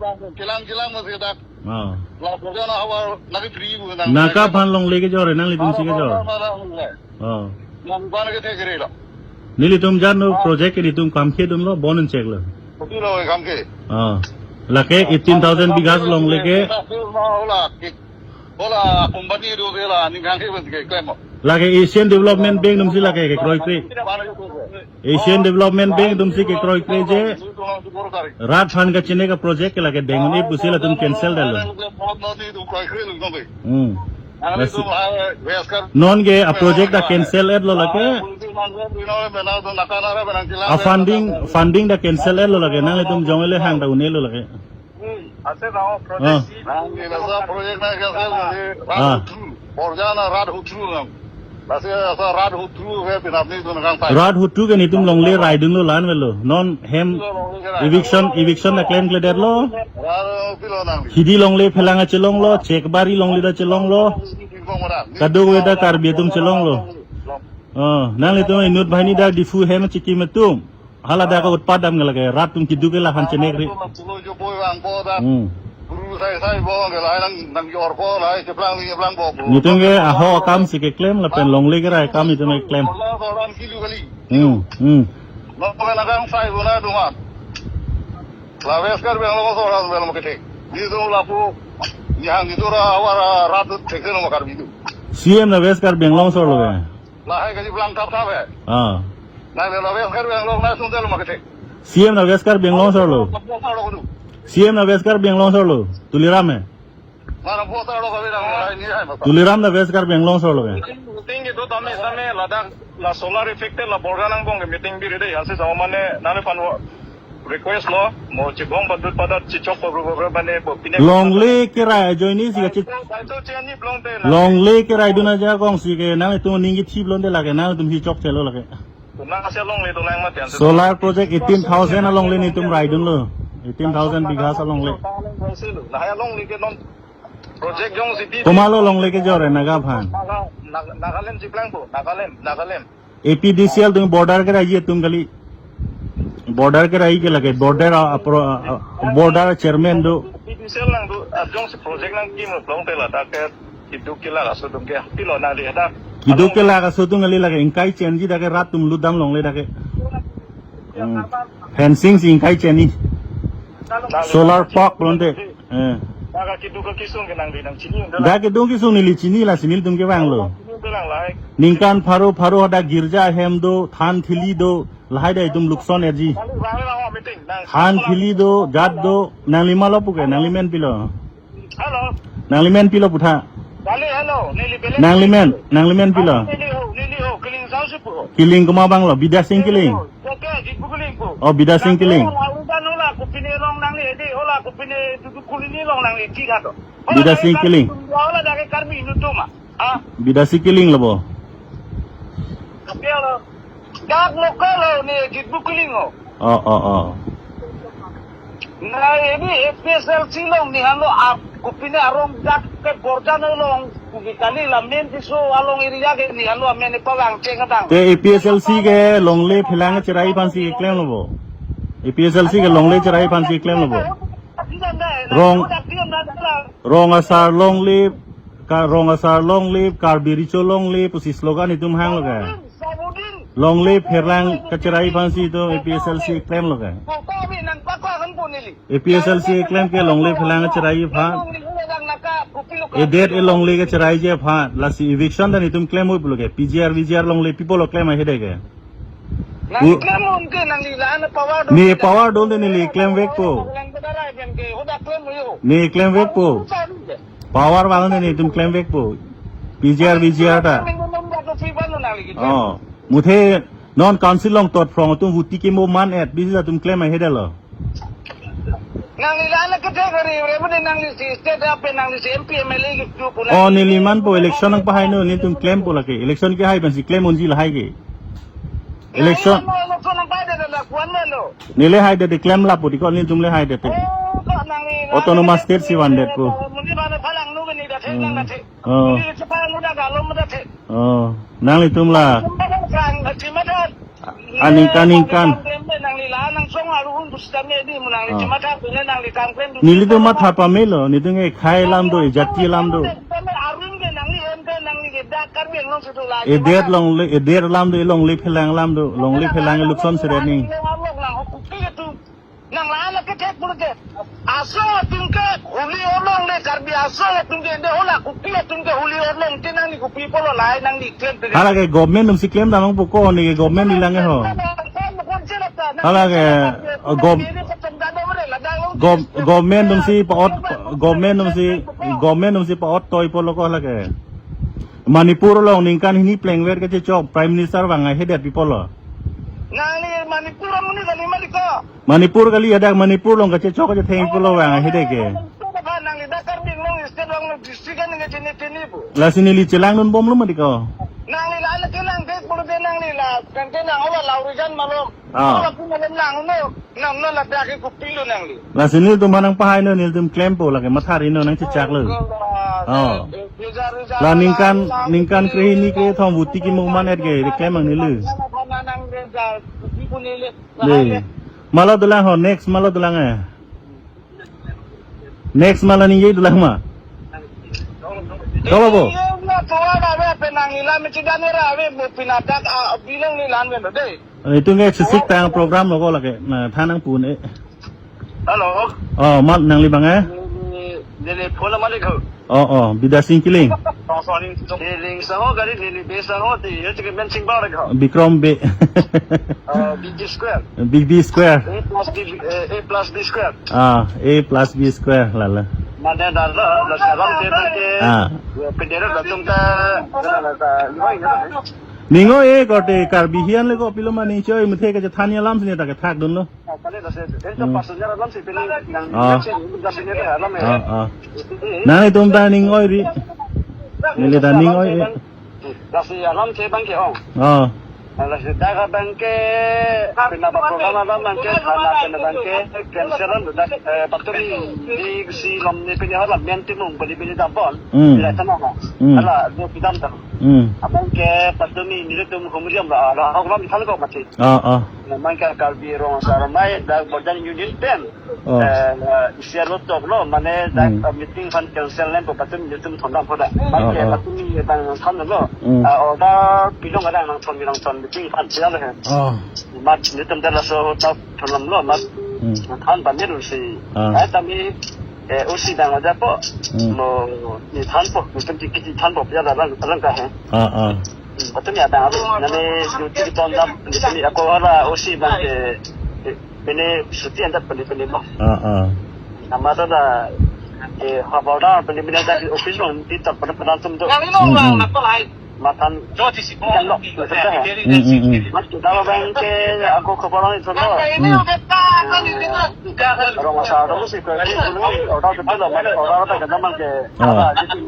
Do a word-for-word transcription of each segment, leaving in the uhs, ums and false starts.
Kelang kelang masih dak. Oh. La Borjan ahavar naki free bu nang. Nangkaphan longle kejor, nanglitum si kejor. Oh. Nang ban ke thek re lo. Nelitum jan no project ke nelitum kam kedun lo, bon chek lo. Betul lo kam ke. Oh. Lake eighteen thousand bighas longle ke. Hola, hola company do de la ning kan ke ban ke klem. Lake Asian Development Bank atum si lake kekroikre. Asian Development Bank atum si kekroikre je rat aphan kachine kaproject ke lake deng un-e pusi latum cancel detlo. Hmm. Lasi non ke aproject ta cancel etlo lake. Afunding, funding ta cancel etlo lake. Nanglitum jong ele hang ta un-elo lake. Hmm. Ase na project. Ah. Nang ni laso project na cancel na, ah, Rat Hutru. Borjan Rat Hutru nang. Lasi asa Rat Hutru ke pinapni tu nang sai. Rat Hutru ke nelitum longle raidunlo, la-an avelo. Non hem eviction, eviction ta klemkledetlo. Rat pilo nang. Hidi longle phelang ta chelonglo, Chekbari longle ta chelonglo. Kadokave ta Karbi atum chelonglo. Oh, nanglitum inut banghini dak Diphu hem chikim atum. Hala dak utpat dam ke lake, rat atum keduk ke la aphan chenek ri. Hmm. Nelitum ke ahok akam si keklem lapen longle kerai akam nelitum keklem. Hmm, hmm. La West Karbi Anglong asor alam ke thek. Nelitum lapu, nihang nelitum ra awar rat thek no Karbi tu. C M na West Karbi Anglong asor lo ke. Lahai kachiplang thapthap he. Ah. Nang le la West Karbi Anglong na sundel ma kete. C M na West Karbi Anglong asor lo. Bo asor lo kudu. C M na West Karbi Anglong asor lo. Tuliram he. Mara bo asor lo kami nang lahai ni hai masa. Tuliram na West Karbi Anglong asor lo he. Meeting itu tame tame ladak la solar affected la Borjan angbong ke meeting biri dei. Ansi sama mane nangliphan request lo, mo chibong padut padat chichok pabru pabru bane bo pine. Longle kerai ajoine si kachit. Longle keraidun ajakong si ke nanglitum aning kethip longle lake, nanglitum si chokchelo lake. Nang ase longle tu nang mati ansi. Solar project eighteen thousand alongle nelitum raidunlo. Eighteen thousand bighas alongle. Lahai alongle ke non project jong si di. Komatlo longle kejor he Naga aphan? Naga, Naga, Nagaland chiplang po, Nagaland, Nagaland. A P D C L atum border kerai atum kali. Border kerai ke lake, border a, a, pro-, a, a, border chairman do. A P D C L nang do, ajong si project nangkim long te ladak ke, keduk kelak aso atum ke, pilo nang di dak. Keduk kelak aso atum kali lake, ingkai chenji dak ke rat atum lutdam longle dak ke. Hmm. Fencing si ingkai chenji. Solar park pulote. Eh. Dak keduk kesung ke nang di nang chini. Dak keduk kesung neli chini lasi nelitum kevanglo. Ningkan pharo pharo dak girja ahem do, than thili do, lahai dak itum lukson etji. Than thili do, jat do, nanglima lo puke, nanglimen pilo? Hello. Nanglimen pilo putha? Kali, hello. Neli belen. Nanglimen, nanglimen pilo? Neli ho, neli ho, Killing Sausi pu. Killing komat abang lo, Bidya Sing Killing. Oke, di Killing pu. Oh, Bidya Sing Killing. Hola, udan hola, kopine long nangli, edi hola, kopine tutu kulini long nangli, tiga to. Hola, Bidya Sing Killing. Hola, dak ke Karbi inut atum ma. Ah. Bidya Sing Killing lo bo. Oke lo. Dak local lo ni Jitbu Killing lo. Oh, oh, oh. Na ini A P S L C long ni halo ap kopine arong dak ke Borjan along. Kumi kali la main piso along area ke ni halo amen pawang cheng adang. Te A P S L C ke longle phelang cherai aphan si keklem lo bo. A P S L C ke longle cherai aphan si keklem lo bo. Rong, rong asar longle, ka rong asar longle, Karbi Recho longle, pusi slogan itum hanglo ke. Longle phelang kacherai aphan si itum A P S L C keklem lo ke. APHLC klem ke longle phelang cherai aphan. Edet e longle ke cheraiji aphan. Lasi eviction ta netum klem oi pulo ke. PGR, VGR longle people lo klem ahede ke. Nangli U- klem un ke nangli la-an power do. Ne power do de neli klem vekpo. Ne klem vekpo. Power vang de netum klem vekpo. PGR, VGR ta. Oh. Muthe non council along tot phrong atum vote kimo man-et. Bisi atum klem ahede lo. Nangli la-an ke thek hari, hari mane nangli si state ape nangli si MP MLA ke tu puna. Oh, neli manpo election nangpahai no, netum klempo lake. Election kehai pensi klem unji lahai ke. Election. Nangli election nangpahai de la kuan melo. Neli haide de klem lapu di ko netum le haide te. Oh, ko nangli la-an Autonomous ke state si vandet ko. Muni bana phalang nu ke ni da thek nang da thek. Oh. Muni ke phalang nu da galom da thek. Oh, nanglitum la. Aningkan, aningkan. Oh. Nelitum matha pamelo, netum ekhai alam do, ejati alam do. Edet longle, edet alam do, elongle phelang alam do, longle phelang lukson seret ni. Nang la-an ke thek pulo ke. Asong atum ke huli olong le Karbi asong atum ke ende hola Kuki atum ke huli olong ke nangli kopi pulo lahai nangli klem pe. Hala ke government atum si klem damnang po ko ne ke government ilang ho. Hala ke, uh, gov-, gov-, government atum si pa-ot, government atum si, government atum si pa-ot toi pulo ko hala ke. Manipur along ningkan hini plengver kachechok Prime Minister vang ahedet pi pulo. Nangli Manipur amonit kali mati ko. Manipur kali, hadak Manipur along kachechok kachetheng pulo vang ahede ke. Nangli dak Karbi Anglong state along district kan nge chini chini bu. Lasi neli chelangdun bomlo mati ko. Nangli la le kelang dek pulo de nangli la kan ke nang hola laurijan malom. Ah. Hola pu malom lang no. Nang no la dak ke kopi lo nangli. Lasi nelitum aphan nangpahai no, nelitum klempo lake matha ri no nangchechak lo. Oh. La ningkan, ningkan krehini krethom vote kimo man-et ke, reklem ang neli. De. Mala dolang ho, next mala dolang eh. Next mala ningje dolang ma. Kau bo? Itum ke sisik tang program lo ko lake. Na than nangpu un-e. Hello. Oh, mat nangli bang eh? Neli, neli phone malik ho. Oh, oh, Bidya Sing Killing. Killing saho kali neli Bey saho ti, ya cik men sing bar ho. Bikram Bey. Oh, B B Square. B B Square. A plus B, eh, A plus B square. Ah, A plus B square lala. Mane dala, la salam te bang ke. Ah. Ya, pendera datum ta, la ta, la ta, Ning oi-e korte Karbi hian le ko pilo ma ning choi muthe kachethan alam sini ta kethakdunlo. Ah. Ah, ah. Nangtum ta ning oi ri. Neli ta ning oi-e. Lasi alam ke bang ke ong. Ah. Lasi dak abang ke, pina ba program abang ke, khana pina abang ke, cancel an dak, eh, patumi di si lom ni pina hala men timung beli beli dabon. Hmm. Bila tama ha. Hmm. Hala do pidam tam. Hmm. Abang ke patumi nelitum humriam la, la hok lam thal ko mati. Ah, ah. Memang ke Karbi Rong Asar Ramai dak Borjan Union pen. Oh. Eh, isi alo tok lo, mane dak, hmm, eh, meeting aphan cancel len po patumi nelitum thondam phoda. Mane, oh, oh, patumi tang thon lo. Hmm. Ah, order pilong ada nang thon bilang thon meeting aphan sial he. Oh. Mat nelitum dak laso ta thondam lo, mat. Hmm. Than pamir si. Ah. Ai tami, eh, O C dang ada po. Hmm. Mo ni than po, nelitum kiti than po, ya dalam, dalam ka he. Ah, ah. Patumi adang ave, nane duty ton dam, patumi ako hala O C bang ke, eh, pene suti anda pene pene mo. Ah, ah. Nama ta da, eh, habar da pene pene da office lo, di tak pene pene tum do. Hmm, hmm. Matan, yang lo, betul dah. Hmm, hmm, hmm. Mat kita lo bang ke, ako kabar itu lo. Hmm. Rong Asar Ramai si ko, order betul lo, order ta kena mang ke. Ah. Apa, jadi,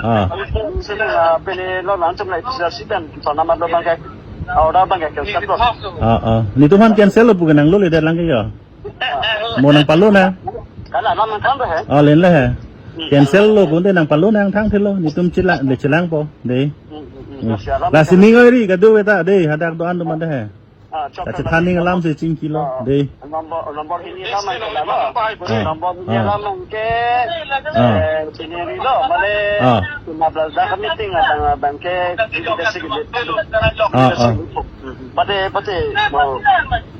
Ah. Sini, ah, pini lo langsung naik bisa sih kan, sana mana bang kayak, ah, order bang kayak cancel lo. Ah, ah. Nelitum aphan cancel lo bukan nang lo leader lang ke ya. Mo nangpalo na. Kalau alam nang than he. Ah, len le he. Hmm. Cancel lo, bunte nangpalo nangthanthe lo. Nelitum chelang, le chelangpo, de. Hmm, hmm, hmm. Hmm. Masih alam. Lasi ning oi ri kado beta, de, hadak do-an do mate he. Ah, chok. Kachethan ning alam si chingkilo. Ah. Dei. Number, number hini alam ang ke lalo. Ah. Number hini, ah, alam ang ke, ah, eh, scenery lo, mane, ah, sumabla dak meeting abang, abang ke, kita sih gitu. Ah, ah. Pati, pati, mo,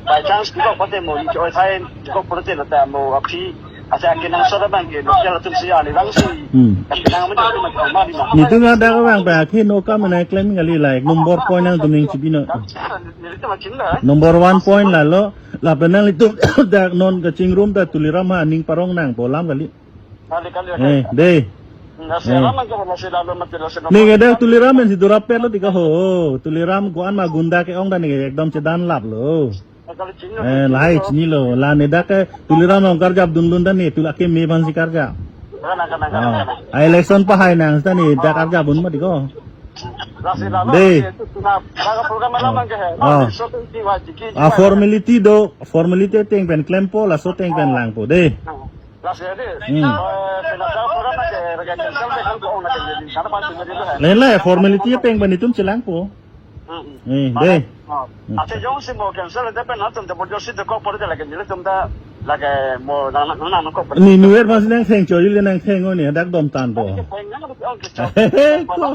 by chance, kita pati mo, enjoy time, kita pati na ta mo, api, asa akin ang sora bang ke, local atum si ani bang si. Hmm. Akin ang mo, mo, mo, mo. Nitum ada ko bang, bang, akin no kam na claim kali, like, number point nangtum ning chibino. Number one point lalo, lapen nanglitum dak non kachingrum ta Tuliram ha ning parong nangpo alam kali. Kali, kali, eh, kali. Dei. Nasi, eh, alam ang kahana si lalo mati lasi. Neke dak Tuliram en si durapet lo tika ho. Tuliram ko-an ma gunda ke-ong ta neke ekdom chedan lap lo. Kali chini lo, eh, chini lahai lo. Chinilo. La ne dak ke Tuliram along karjap dundun ta ne tulak ke me ban si karjap. Kana, kana, kana, ah, kana. Ah, election pahai nang ta ne dak karjap un mati ko. Lasi lalo, dei. Lasi itu tuna, laga program alam ang ke he. Ah. Lasi shooting ki wa jiki, ah, jiki wa. Formality do, formality ateng pen klempo, laso ateng pen langpo, dei. Lasi ya, dei. Hmm. Eh, pina laga program ang ke, rega cancel dei kan ko ong na ke jadi. Karena pan jadi lo he. Lain la, formality ateng pen itum chelangpo. Hmm, hmm. Eh, dei. Oh. Hmm. Ate jongsi mo cancel dei pen atum double josi de ko por de lagi nelitum ta lagi mo nang nang nang ko por. Ne nuer mas nangtheng chori le nangtheng o ne dak dom tan po. Oke, oke, oke. Eh, ko,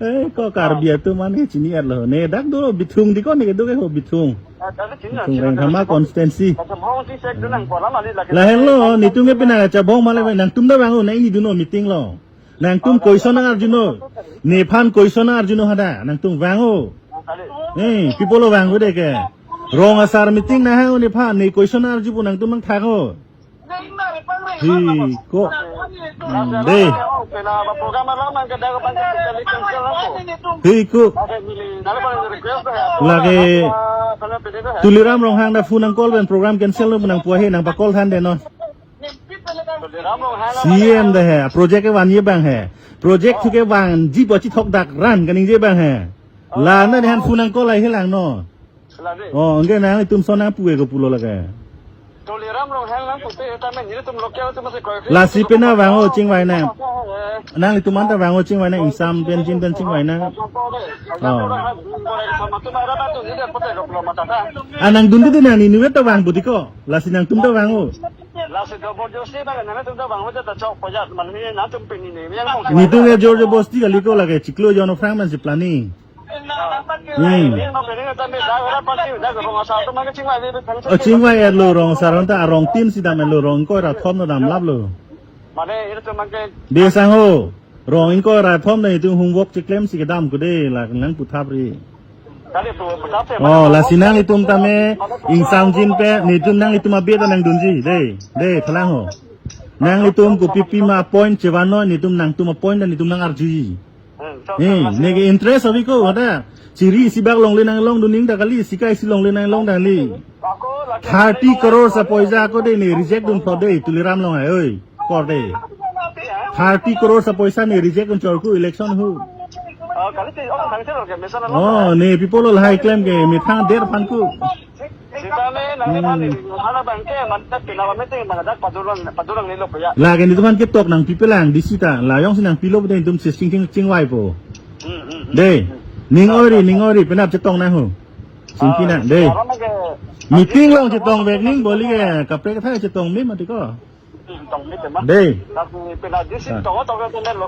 eh, ko Karbi atum an ke chini-et lo. Ne dak do Bithung dei ko ne do ke ho Bithung. Ah, kali chini lo, Bithung chini lo. Rengthama constituency. Kachabong si sek dunang ko lama li lagi. Lahenlo, nitum ke pina kachabong male nangtum ta vang o, nang ini dun o meeting lo. Nangtum question nang-arjunon. Nephan question nang-arjunon hadak. Nangtum vang o. Eh, people lo vang o dei ke. Rong asar meeting nahang o nephan. Ne question nang-arjupo nangtum nangthang o. Hi, ko. Hmm, dei. Hi, ko. Lagi Tuliram Ronghang ta phone nang call pen program cancel lo nangpu ahe nangpa call than dei non. C M ta he, project ke vanji abang he. Project thu ke vanji pu chithok dak ran kaningje abang he. La na ne han phone nang call ai he lang no. Oh, anke nangtum son nangpu e ko pulo lake. Tuliram Ronghang nangpu te ta men nelitum local atum si koi. Lasi pena vang o chingvai nang. Nanglitum anta vang o chingvai nang ingsam pen jin pen chingvai nang. Oh. Ah, nangdun dei nang ne nuet ta vangpo dei ko. Lasi nangtum ta vang o. Lasi double josi ba nangtum ta vang o ta chok pojat man ni nangtum pini ni yang mong. Nitum ke jor jobosti kali ko lake chiklo jon aphrang man si planning. Hmm. Oh, chingvai-et lo rong asar anta arong tin si dam-et lo rong ingkoi ra thom ta damlap lo. Dei sang ho. Rong ingkoi ra thom ta itum homework cheklem si kedam ko dei la nangputhap ri. Oh, lasi nanglitum tame ingsamjin pen nitum nanglitum abet ta nangdunji. Dei, dei, thalang ho. Nanglitum kopi pi ma point chevan noi nitum nangtum a point ta nitum nang-arjuji. Hmm, neke interest abi ko ada. Chiri isi bak longle nanglongdun ning ta kali, sikai isi longle nanglong ta kali. Thirty crores apoisa ako dei ne reject dun pho dei Tuliram Ronghang oi. Kor dei. Thirty crores apoisa ne reject dun chorku election hu. Oh, ne people lo lahai klem ke methang der aphan ko. Sitame nang, hmm, mana bang ke, mana pina ba meeting mana dak padurang, padurang nilo puya. Lake nitum aphan ketok nangpipelang D C ta, la jongsi nangpilo pute nitum sising ching chingvaipo. Hmm, hmm, hmm. Dei, ning ori, ning ori, penap chetong nang ho. Singki nang, dei. Meeting along chetong vek ning boli ke, kaprek kathai chetong me mati ko. Dei.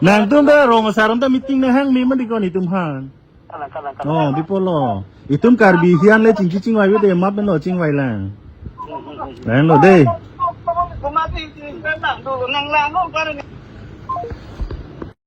Nangtum ta rong asar anta meeting nanghang me mati ko nitum aphan. Oh, people lo. Itum Karbi hian le chingki chingvai vete map lo chingvai lang. Lang lo dei.